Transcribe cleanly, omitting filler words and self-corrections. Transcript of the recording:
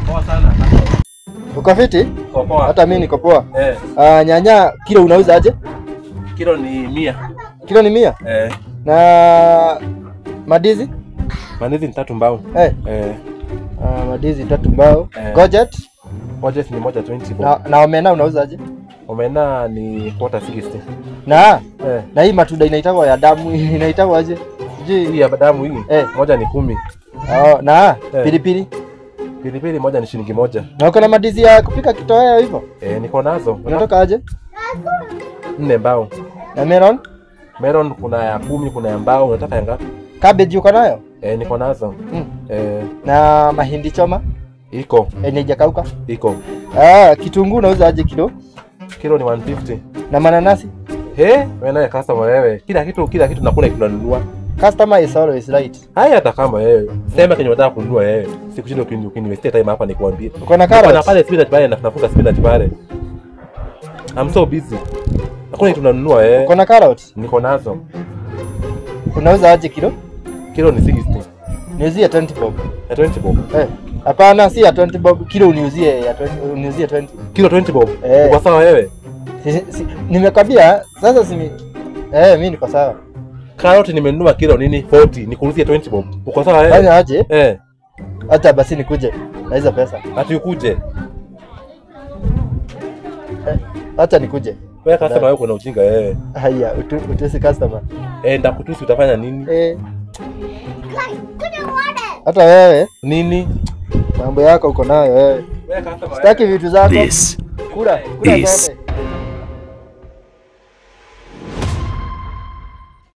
Poa sana. Uko fiti? Poa. Hata mimi niko poa. Eh. Nyanya kilo unauza aje? Kilo ni 100. Kilo ni 100? Eh. Na madizi? Mandizi ni 3 mbao. Eh. Eh. Madizi 3 mbao. Eh. Courgette? Courgette ni 1.20 bob. Na omena unauza aje? Omena ni 1.60. Na eh. Na hii matunda inaitwa ya damu inaitwa aje? Sijui. Hii ya damu hii. Eh. Moja ni 10. Oh, na eh. Pilipili? Pilipili moja ni shilingi 1. Na uko na madizi ya kupika kitoweo hivyo? Eh, niko nazo. Unatoka aje? 4 mbao. Na melon? Melon kuna ya 10, kuna ya mbao, unataka ya ngapi? Cabbage uko nayo? Eh, niko nazo. Mm. Eh, na mahindi choma? Iko. Eh, haijakauka? Iko. Kitunguu unauza aje kilo? Kilo ni 150. Na mananasi? He, wewe naye customer wewe. Kila kitu nakula tunanunua. Customer is always right. Haya hata kama wewe. Sema kenye unataka kununua wewe. Sikushinda ukiniwestia time hapa nikuambie. Uko na carrot? Kuna pale spinach pale na tunafunga spinach pale. I'm so busy. Hakuna kitu tunanunua wewe. Uko na carrot? Niko nazo. Unauza aje kilo? Kilo ni 60. Niuzie 20 bob. Ya 20 bob. Eh. Hapana, si ya 20 bob. Kilo uniuzie ya 20, uniuzie 20. Kilo 20 bob. Eh. Uko sawa wewe? Si, nimekwambia sasa si mimi niko sawa. Carrot nimenunua kilo nini 40, nikuruzie 20 bob. Uko sawa wewe? Fanya aje? Eh. Acha basi nikuje na hizo pesa. Ati ukuje? Acha nikuje. Wewe customer wewe kuna ujinga wewe. Haya, utusi customer. Eh, ndakutusi utafanya nini? Eh. Hata wewe nini? Mambo yako uko nayo wewe. Wewe customer. Sitaki vitu zako. This Kula, kula is zote.